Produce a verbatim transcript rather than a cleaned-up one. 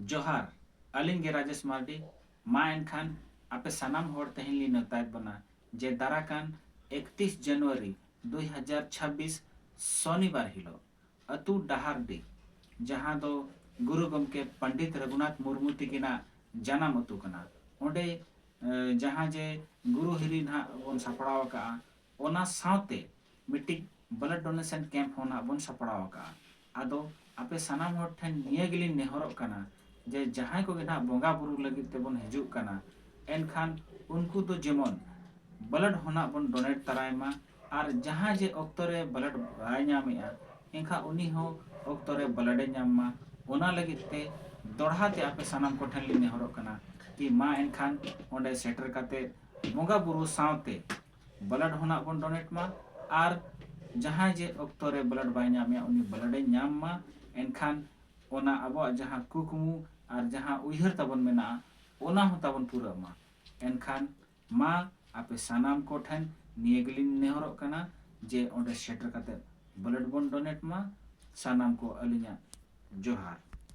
ᱡᱚᱦᱟᱨ, ᱟᱹᱞᱤᱧ ᱜᱮ ᱨᱟᱡᱮᱥ ᱢᱟᱨᱰᱤ᱾ ᱢᱟ ᱮᱱᱠᱷᱟᱱ ᱟᱯᱮ ᱥᱟᱱᱟᱢ ᱦᱚᱲ ᱛᱮᱦᱮᱧ ᱞᱤᱧ ᱱᱮᱣᱛᱟᱭᱮᱫ ᱵᱚᱱᱟ ᱡᱮ ᱫᱟᱨᱟᱠᱟᱱ ᱮᱠᱛᱤᱥ ᱡᱟᱱᱩᱣᱟᱨᱤ ᱫᱩᱭ ᱦᱟᱡᱟᱨ ᱪᱷᱟᱵᱵᱤᱥ ᱥᱚᱱᱤᱵᱟᱨ ᱦᱤᱞᱳᱜ ᱟᱹᱛᱩ ᱰᱟᱦᱟᱨᱰᱤ, ᱡᱟᱦᱟᱸ ᱫᱚ ᱜᱩᱨᱩ ᱜᱚᱢᱠᱮ ᱯᱚᱱᱰᱤᱛ ᱨᱚᱜᱷᱩᱱᱟᱛᱷ ᱢᱩᱨᱢᱩ ᱛᱤᱠᱤᱱᱟᱜ ᱡᱟᱱᱟᱢ ᱟᱹᱛᱩ ᱠᱟᱱᱟ, ᱚᱸᱰᱮ ᱮ, ᱡᱟᱦᱟᱸ ᱡᱮ ᱜᱩᱨᱩ ᱦᱤᱨᱤ ᱱᱟᱦᱟᱜ ᱵᱚᱱ ᱥᱟᱯᱲᱟᱣ ᱟᱠᱟᱜᱼᱟ, ᱚᱱᱟ ᱥᱟᱶᱛᱮ ᱢᱤᱫᱴᱤᱡ blood donation camp ᱦᱚᱸ ᱱᱟᱦᱟᱜ ᱵᱚᱱ ᱥᱟᱯᱲᱟᱣ ᱟᱠᱟᱜᱼᱟ᱾ ᱟᱫᱚ ᱟᱯᱮ ᱥᱟᱱᱟᱢ ᱦᱚᱲ ᱴᱷᱮᱱ ᱱᱤᱭᱟᱹ ᱜᱮᱞᱤᱧ ᱱᱮᱦᱚᱨᱚᱜ ᱠᱟᱱᱟ ᱡᱮ ᱡᱟᱦᱟᱸᱭ ᱠᱚᱜᱮ ᱱᱟᱦᱟᱜ ᱵᱚᱸᱜᱟ ᱵᱩᱨᱩ ᱞᱟᱹᱜᱤᱫ ᱛᱮᱵᱚᱱ ᱦᱤᱡᱩᱜ ᱠᱟᱱᱟ, ᱮᱱᱠᱷᱟᱱ ᱩᱱᱠᱩ ᱫᱚ ᱡᱮᱢᱚᱱ blood ᱦᱚᱸ ᱱᱟᱦᱟᱜ ᱵᱚᱱ donate ᱛᱟᱨᱟᱭ ᱢᱟ᱾ ᱟᱨ ᱡᱟᱦᱟᱸ ᱡᱮ ᱚᱠᱛᱚ ᱨᱮ blood ᱵᱟᱭ ᱧᱟᱢᱮᱜᱼᱟ, ᱮᱱᱠᱷᱟᱱ ᱩᱱᱤ ᱦᱚᱸ ᱚᱠᱛᱚ ᱨᱮ blood ᱮ ᱧᱟᱢ ᱢᱟ, ᱚᱱᱟ ᱞᱟᱹᱜᱤᱫ ᱛᱮ ᱫᱚᱲᱦᱟ ᱛᱮ ᱟᱯᱮ ᱥᱟᱱᱟᱢ ᱠᱚᱴᱷᱮᱱ ᱞᱤᱧ ᱱᱮᱦᱚᱨᱚᱜ ᱠᱟᱱᱟ ᱠᱤ ᱢᱟ ᱮᱱᱠᱷᱟᱱ ᱚᱸᱰᱮ ᱥᱮᱴᱮᱨ ᱠᱟᱛᱮ ᱵᱚᱸᱜᱟ ᱵᱩᱨᱩ ᱥᱟᱶᱛᱮ blood ᱦᱚᱸ ᱱᱟᱜ ᱵᱚᱱ donate ᱢᱟ᱾ ᱟᱨ ᱡᱟᱦᱟᱸᱭ ᱡᱮ ᱚᱠᱛᱚ ᱨᱮ blood ᱵᱟᱭ ᱧᱟᱢᱮᱜᱼᱟ, ᱩᱱᱤ blood ᱮ ᱧᱟᱢ ᱢᱟ᱾ ᱮᱱᱠᱷᱟᱱ ᱚᱱᱟ ᱟᱵᱚᱣᱟᱜ ᱡᱟᱦᱟᱸ ᱠᱩᱠᱢᱩ ᱟᱨ ᱡᱟᱦᱟᱸ ᱩᱭᱦᱟᱹᱨ ᱛᱟᱵᱚᱱ ᱢᱮᱱᱟᱜᱼᱟ, ᱚᱱᱟ ᱦᱚᱸ ᱛᱟᱵᱚᱱ ᱯᱩᱨᱟᱹᱜ ᱢᱟ᱾ ᱮᱱᱠᱷᱟᱱ ᱢᱟ ᱟᱯᱮ ᱥᱟᱱᱟᱢ ᱠᱚᱴᱷᱮᱱ ᱱᱤᱭᱟᱹ ᱜᱮᱞᱤᱧ ᱱᱮᱦᱚᱨᱚᱜ ᱠᱟᱱᱟ ᱡᱮ ᱚᱸᱰᱮ ᱥᱮᱴᱮᱨ ᱠᱟᱛᱮ blood ᱵᱚᱱ donate ᱢᱟ᱾ ᱥᱟᱱᱟᱢ ᱠᱚ ᱟᱹᱞᱤᱧᱟᱜ ᱡᱚᱦᱟᱨ᱾